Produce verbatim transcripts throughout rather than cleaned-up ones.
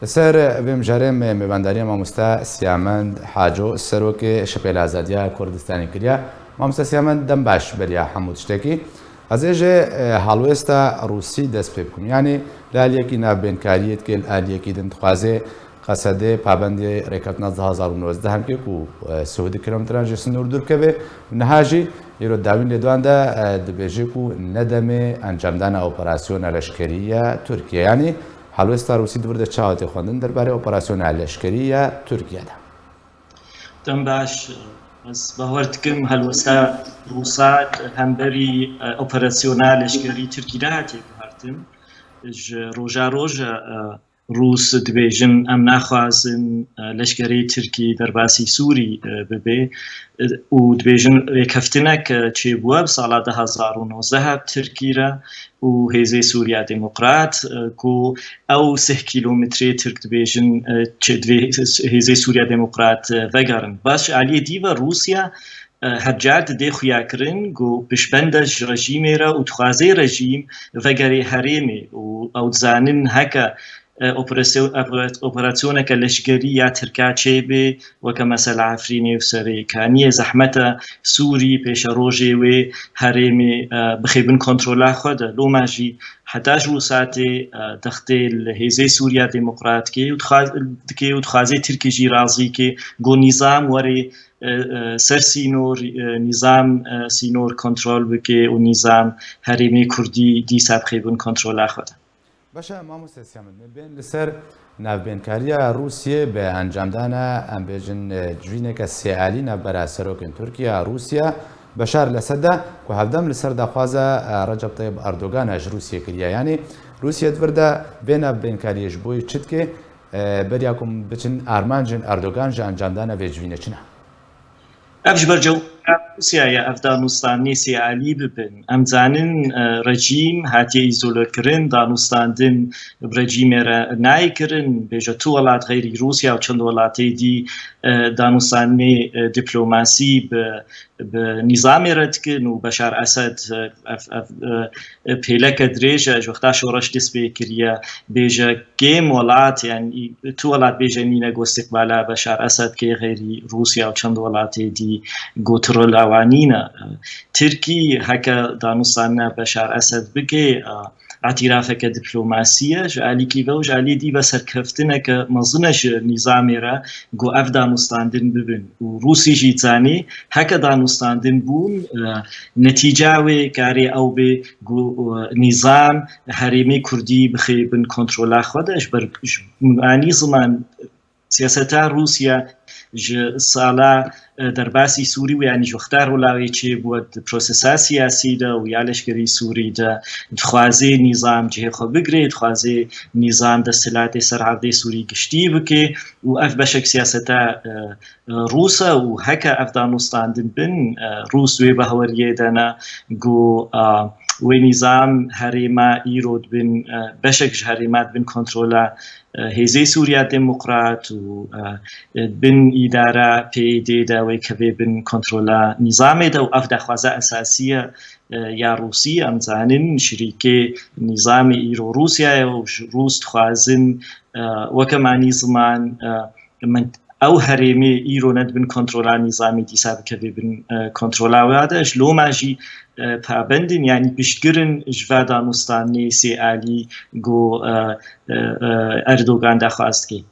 Li ser vê mijarê me mêvandariya mamoste Siyamend Haco, serokê Şepêla Azadiya Kurdistanê kiriye. Mamoste Siyamend, dem baş beriya hemû tiştekî. Ez ê ji, e, helwêsta Rûsî dest pê bikim. Yanî li aliyekî navbênkariyê dike, li aliyekî din dixwaze Qesedê pabendê rêkeftina du hezar û nozdeh bike ku, e, sih û du kilometran ji sinûr dûr bikeve. Niha jî îro dawîn lêdoan de, e, dibêje ku ne demê encamdana operasyona leşkerî ya Tirkiye. Yanî helwêsta Rûsî di vir de çawa tê xwendin derbarê operasyona leşkerî ya Tirkiye de? Dem baş, ez bawer dikim helwesta Rûsa hemberî, e, operasyona leşkerî Tirkî de hatiye guhertin. Ji roja roj, e, Rûs dibêjin, em naxwazin, e, leşkerê Tirkî derbasî Sûrî, e, bibe, e, û dibêjin rêkeftinek, e, çêbûye bi sala du hezar û nozdeh bi Tirkî re û Hêzê Sûriya Demokrat, e, ku ew sih kîlometrê Tirk dibêjin, e, çi divê Hêzê Sûriya Demokrat, e, vegerin. Baş aliyê dî ve Rûsya, e, her car didê xuyakirin ku piştbende ji rejîmê re û dixwaze rejîm vegerê herêmê û ew dizanin heke, e, operasyon-, opera-, operasyoneke leşkerî ya Tirka çêbê, weke mesela Efrînê û Serê Kaniyê, zehmet e Sûrî pêşerojê wê herêmê, e, bixê bin kontrola xwe de. Loma jî heta ji wisa tê, e, dextê li Hêzê Sûriya Demokrat kê û dixwa-, dike û dixwaze Tirkî jî razî ke ku nîzam were, e, e, ser sînor, e, nîzam, e, sînor kontrol bike û nîzam herêmê Kurdî dîsa bixê bin kontrola xwe de. Baş e, mamoste Siyamend, me bên li ser navbênkariya Rûsiyê bi encamdana, em bêjin, e, civîneke sêalî navbera serokên Tirkiye a Rûsya, Beşar Lesed de, ku hevdem li ser daxwaza, e, Recep Tayyip Erdogan a ji Rûsiyê kiriye. Yanî Rûsya di vir de vê navbênkariyê ji bo yê çi dike? E, beriya ku biçin armancên Erdogan ji encamdana vê civînê çi ne? Ev ji ber cewera Rûsya ye, ev danûstanê sêalî bibin. Em zanin, e, rejîm hatiye îzolekirin, danûstandin bi rejîmê re nayê kirin. Bêje tu welat xeyrî Rûsya û çend welatê dî, e, danûstanê, e, diplomasî bi, bi nîzamê re dikin û Beşar Esed, e, ev, ev, e, pêleke dirêj e, ji wexta şoreş dest pê kiriye. Bêje kêm welat, yanî tu welat bêje nîne ku îstiqbala Beşar Esed kê xeyrî Rûsya û çend welatê dî ku tu rola wan nîne. Tirkî heke danûstandina Beşar Esed bike, îtîrafeke diplomasî ye ji alîkî ve û ji alî dî ve serkeftineke mezin e ji nîzamê re ku ev danûstandin bibin. Û Rûsî jî dizanî heke danûstandin bûn, e, netîca wê karê ew bê ku, e, nîzam herêmê Kurdî bixê bin kontrola xwe de, ji ber, ji anî ziman siyaseta Rûsya ji sala, e, derbasî Sûrî û yanî ji wexta rola wê çêbûye di prosesa siyasî de û ya leşkerî Sûrî de dixwaze nîzam cihê xwe bigire, dixwaze nîzam desthilatê ser erdê Sûrî giştî bike û ev beşek siyaseta, e, Rûs e û heke ev danûstandin bin, e, Rûs wê baweriyê de ne ku, e, wê nîzam herêma îro dibin, e, beşek ji herêma dibin kontrola, e, Hêzê Sûriya Demokrat û, e, e, bin îdara P Y D de wê kevê bin kontrola nîzamê de û ev daxwaza esasî ye, e, ya Rûsî. Em zanin şirîkê nîzamê îro Rûsya ye û ji Rûs dixwazin, e, weke manî ziman, e, min ew herêmê îro ne dibin kontrola nîzamê dîsa bikeve bin, e, kontrola wê de. Ji loma jî, e, pabendin, yanî piştgirin ji va danûstanê sê alî ku, e, e, e, Erdogan daxwaz dike.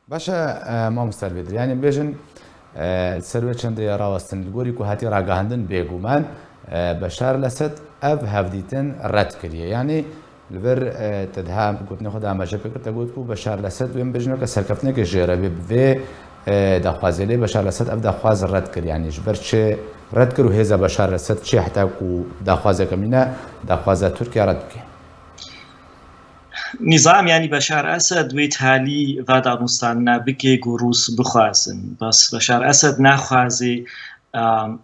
Baş e, e, mamoste Elbêdir, yanî bêjin, e, ser wê çendê rawestin li gorî ku hatî ragihandin bêguman, e, Beşar Lesed ev hevdîtin red kiriye. Yanî li vir, e, te diha gotinê xwe de amaje pê kir, te got ku Beşar Lesed wê bêjin weke serkeftineke jê re bê bi vê, e, daxwazê lê Beşar Lesed ev daxwaz red kir. Yanî ji ber çi red kir û hêza Beşar Lesed çi heta ku daxwazeke mîne daxwaza Tirkiye red bike? Nîzam, yanî Beşar Esed wê talî va danûstandina bike ku Rûs bixwazin. Bes Beşar Esed naxwaze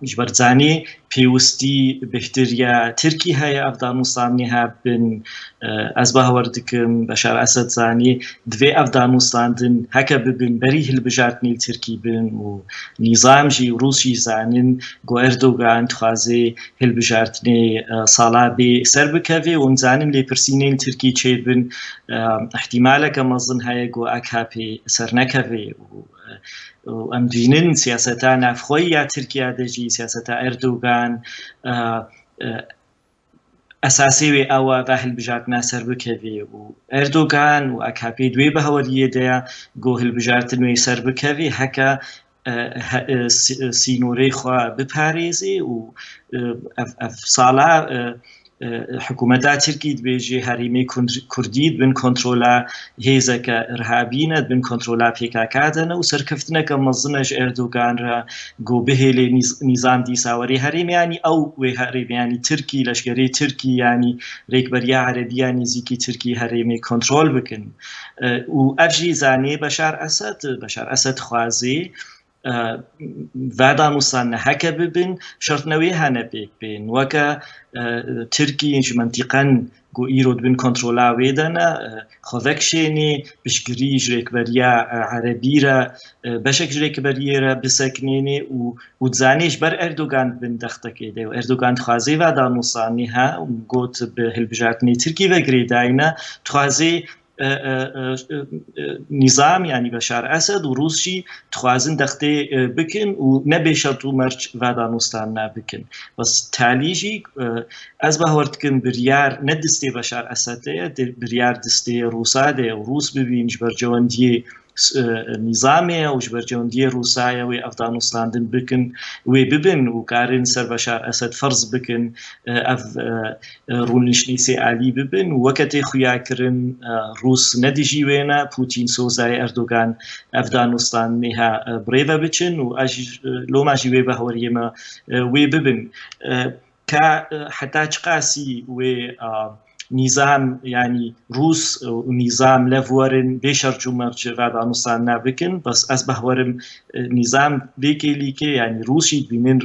Ji ber zanî pêwistî bêhtir ya Tirkî heye ev danûstandinê hebin. Ez bawer dikim Beşar Esed zanî divê ev danûstandin heke bibin berî hilbijartinê li Tirkî bin û nîzam jî û Rûs jî zanin ku Erdogan dixwaze hilbijartinê sala bê ser bikeve û em zanin lêpirsînên li Tirkî çêbin. Îhtîmaleke mezin heye ku A K P sernekeve û û em dibînin siyaseta navxweyî ya Tirkiye de jî, siyaseta Erdogan, e, e, esasê wê ew e va hilbijartina ser bikeve û Erdogan û A K P di wê baweriyê de ye ku hilbijartin wê ser bikeve heke, e, he-, e, sî-, e, sînorê xwe biparêzê û, e, ev, ev sala, e, e, hikûmeta Tirkî dibêje herêmê Kund-, Kurdî di bin kontrola hêzeke irhabî ne, di bin kontrola P K K de ne û serkeftineke mezin e ji Erdogan re ku bihêlê nîz-, nîzam dîsa werê herêmê, yanî ew wê herêmê, yanî Tirkî, leşkerê Tirkî, yanî rêkberiya Erebî ya nêzîkî Tirkî herêmê kontrol bikin. E, û ev jî zanê Beşar Esed, Beşar Esed dixwazê, e, va danûstandine heke bibin, şertine wê hene pêk bên. Weke, e, Tirkî ji mentîqen ku îro di bin kontrola wê de ne, e, xwe vekişênê, piştgirî ji rêkberiya, e, Erebî re, e, beşek ji rêkberiyê re bisekinênê û, û dizanê ji ber Erdogan di bin dextekê de û Erdogan dixwazê va danûstandinê he û got bi hilbijartinê Tirkî ve girêdayî ne, dixwazê e, e, e, e, nîzam, yanî Beşar Esed û Rûs jî dixwazin dextê, e, bikin û ne bê şert û merc va danûstandina bikin. Bes talî jî, e, ez bawer dikim biryar ne distê Beşar Esed de ye, di-, biryar distê Rûsa de ye û Rûs bibîn ji bercewendiyê s-, e, nîzamê ye û ji bercewendiyê Rûsa ye wê ev danûstandin bikin, wê bibin û karin ser Beşar Esed ferz bikin, e, ev, e, e, rûniştnîsê alî bibin û weke tê xuyakirin, e, Rûs ne dijî wê ne, Pûtîn sozayê Erdogan ev danûstandinê he, e, bi rê ve biçin û ez jî, e, loma jî wê behweriyê me, e, wê bibin. E, ka, e, heta çiqasî wê, e, nîzam, yanî Rûs û nîzam lev werin bê şerc û merc va danûstandina bikin, bes ez behwerim, e, nîzam vê kêlîkê, yanî Rûs jî dibînin, e,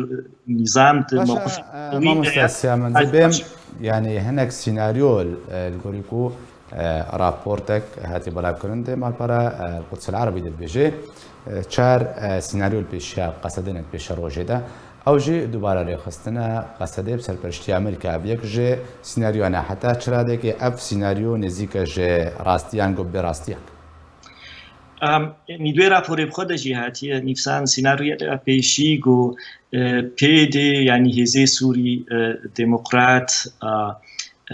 nîzam di Baş e, mewqif e, qewî de mamoste ye. Siyamen, Ez dibêm, baş- yanî hinek sînaryo, e, li gorî ku, e, raportek hatî belavkirin dê malpera, e, Quds El Erebî de dibêje, e, çar, e, sînaryo li pêşiya Qesedê ne, di pêşerojê de. Ew jî dubare rêxistina Qesedê bi serpereştiya Amerîka. Ev yek ji sînaryoyan e. Heta çi radekê ev sînaryo nêzîk e ji rastiyan ku bê rastiyek? Em, nî di wê raporê bi xwe de jî hatiye nivîsan, sînaryoya pêşî ku, e, P Y D, yanî Hêzê Sûrî, e, Demokrat, e,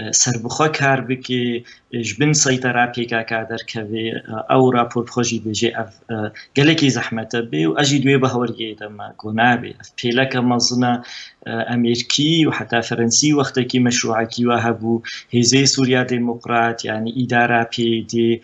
e, serbixwe kar bike, e, ji bin seytera P K K derkeve, e, ew rapor bi xwe jî bêje ev, e, gelekî zehmet e bê û ez jî di wê baweriyê de me ku nabê. Ev pêleke mezin e, e, Amerîkî û heta Ferensî wextekî meşrûekî we hebû, Hêzê Sûriya Demokrat, yanî îdara P Y D, e,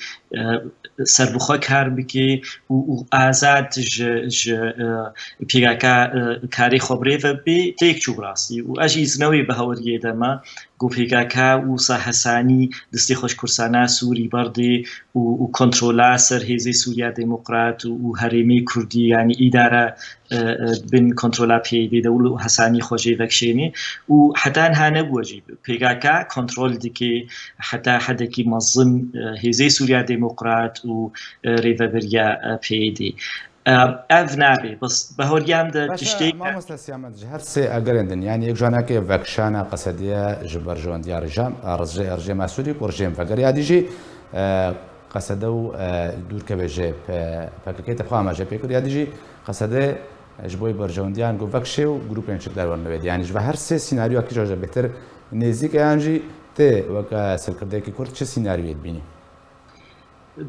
serbixwe kar bike û, û azad ji, ji, e, P K K, e, karê xwe bi rê ve bê, têk çû bi rastî. Û ez jî zine wê baweriyê de me ku P K K wisa hesanî destê xwe ji Kurdistana Sûrî berdê û, û kontrola ser Hêzê Sûriya Demokrat û, û herêmê Kurdî, yanî îdara, e, e, bin kontrola P Y D de û hesanî xwe jê vekişênê û heta niha nebûwe jî. P K K kontrol dike heta hedekî mezin, e, Hêzê Sûriya Demokrat û, e, rêveberiya, e, P Y D. E, ev nabe, bes bahoriyam de Baş e, tiştê mamoste Siyamet, ji her sê egerên din, yanî yek ji wan e vekişana Qesediye ji berjewendiya rejam, e, rejê-, rejêma Sûrî ku rejêm veger ya dî jî, e, Qesede û, e, dûr keve ji P-, P K K te xwe amaje pê kir, ya dî jî Qesede ji bo berjewendiyan ku vekişê û grûpên çekdar werin li wê dî. Yanî ji ve her sê sînaryoya kîja ji bêhtir nêzîk e yan jî tê weke serkirdeyekî Kurd çi sînaryoyê dibînî?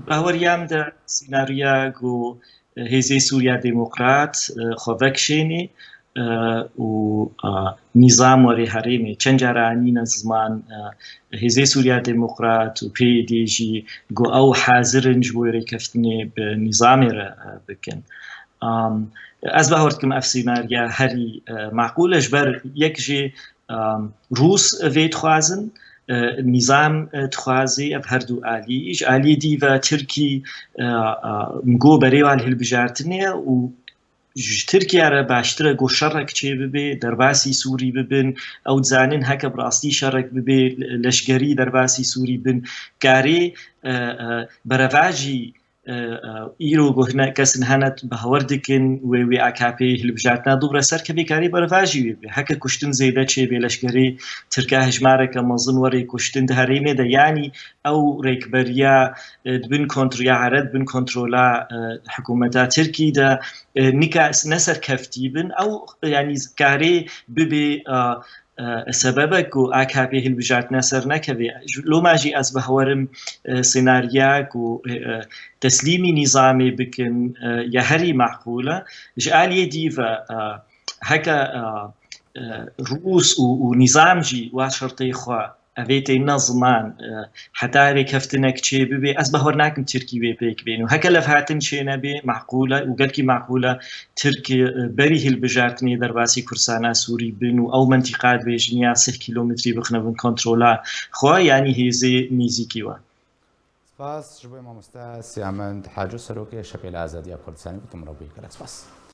Baweriyam de sînaryoya ku Hêzê Sûriya Demokrat, e, xwe vekişênê, e, û, e, nîzam werê herêmê. Çend cara anîne ziman, e, Hêzê Sûriya Demokrat û P Y D jî ku ew hazir in ji bo rêkeftinê bi nîzamê re, e, bikin. Am, ez bawer dikim ev sînarya herî, e, maqûl e, ji ber yek jî, am, Rûs vê dixwazin, e, nîzam, e, dixwazî, ev her du alî. Ji aliyê dî ve Tirkî, e, e, go berê wan hilbijartinê û ji Tirkiye re baştir e ku şerek çê bibe, derbasî Sûrî bibin, ew dizanin heke bi rastî şerek bibe, leşkerî derbasî Sûrî bin, karê e, e, berevajî e, e, îro ku hine kesin hene bi hawar dikin wê wê A K P hilbijartina dû re ser kevê karê berevajî wê bibe. Heke kuştin zêde çê bê, leşkerê Tirka hejmareke mezin were kuştin di herêmê de, yanî ew rêkberiya e, di bin kontro-, ya here di bin kontrola e, hikûmeta Tirkî de e, nika ne serkeftî bin, ew yanî karê bibe e, e, sebebek ku A K P hilbijartine ser nekeve. Ji-, loma jî ez bi hewerim e, senarya ku e, e, teslîmî nîzamê bikin e, ya herî meqûl e. Ji aliyê dî ve e, heke e, e, Rûs û, û nîzam jî wa şertê xwe evê têne ziman e, heta rêkeftinek çê bibe, ez bawer nakim Tirkî wê pêk bên. Û heke levhatin çê nebe, meqûl e û gelkî meqûl e Tirk e, berî hilbijartinê derbasî Kurdistana Sûrî bin û ew mentîqa dibêjin ya sih kîlometrî bixine bin kontrola xwe, yanî hêzê nêzîkî we. Spas ji bo mamoste Siyamend Haco, serokê Şepêla Azadiya Kurdistanê, bi tu min re bûyî. Gelek spas.